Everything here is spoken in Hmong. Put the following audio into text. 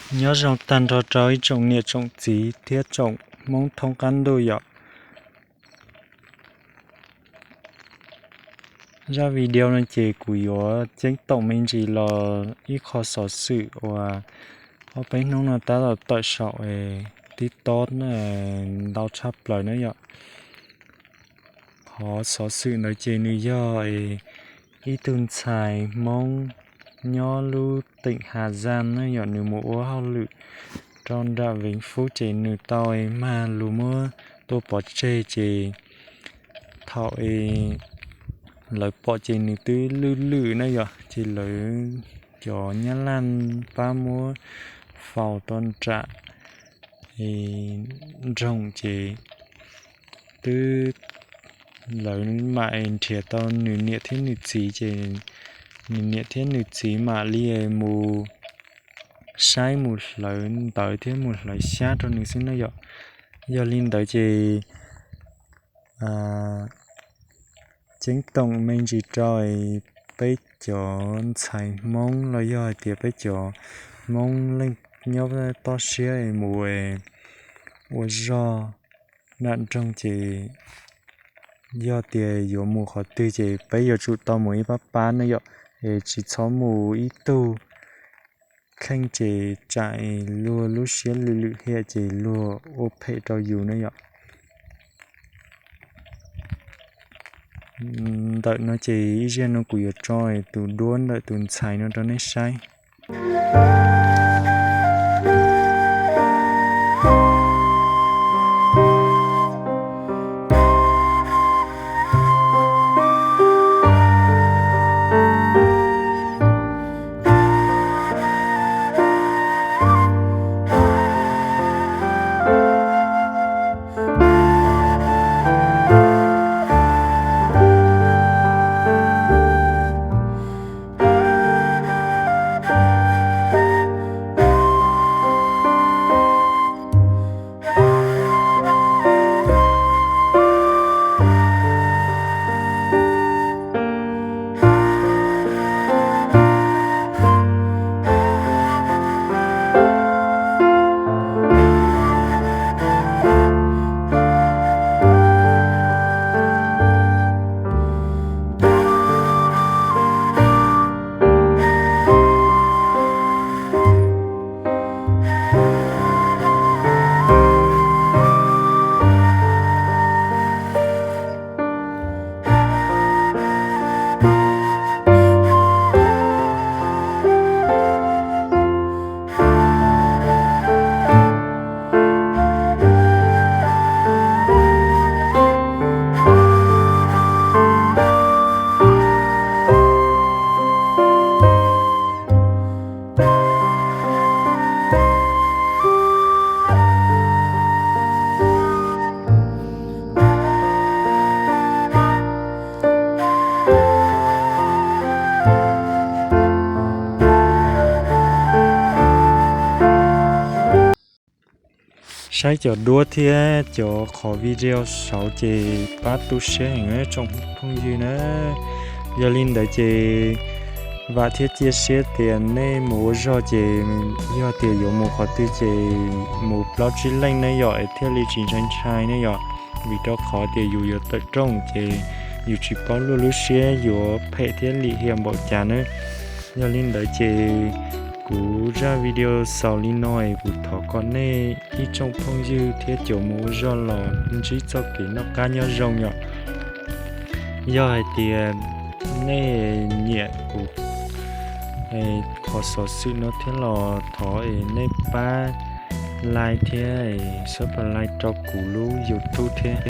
Nyob zoo tag nrho rau ib tsoom niam tsoom txiv thiab tsoom Hmoob thoob qab ntuj yom. Zaj video no ces kuv yuav ceeb toom me ntsis los ib qho xov xwm uas ob peb hnub no tab tom tawm saum TikTok ntau tshaj plaws na yom. Qhov xov xwm ntawd ces nws yog ib tug ntxhais Hmoob nyob lub teem Hà Giang na yom, nws mus ua hauj lwm rau nram Vĩnh Phúc ces nws tau mag lus muab tua pov tseg ces thaum lawv pom ces nws twb lwj lwm na yom, ces lawv cov Nyab Laj pab muab faus rau nram nroog ces twb lawv mam nrhiav tau nws niam thiab nws txiv ces nws niam thiab nws txiv mam li mus saib mus hlawv ntawv thiab mus hlawv xyab rau nws xwb na yom. Yog li ntawd ces ceeb toom me ntsis rau peb cov ntxhais Hmoob los yog hais tias peb cov Hmoob leej nyob toj siab mus ua zog nram nroog ces yog tias yuav mus qhov twg ces peb yuav tsum tau mus ib pab pab na yom, es tsis txhob mus ib tug kheej ces tsam luag lub siab lwm lwm hiam ces luag ua phem rau yus na yom. Ntawm no ces ib zaj no kuv yuav tso tus duab ntawm tus ntxhais no rau nej saib. Saib cov duab thiab cov qhov video saud ces pab tu siab heev tsoom phooj ywg na. Yog li ntawd ces vam thiab cia siab tias nej mus ua zog ces yog tias yuav mus qhov twg ces mus plaub tsib leej ne yom, es thiaj li tsis ntshai ntshai ne yom. Vim rau qhov tias yus yuav tawm rooj ces yus tsis paub luag lub siab yuav phem thiab lim hiam npaum cas na. Yog li ntawd ces kuv zaj video xaus li no es kuv thov kom nej ib tsoom phooj ywg thiab cov mus ua zog los ntsib txoj kev noj qab nyob zoo yom. Yog hais tias nej nyiam kuv qhov xov xwm no thiab los thov es nej pab like thiab subscribe rau kuv lub YouTube thiab.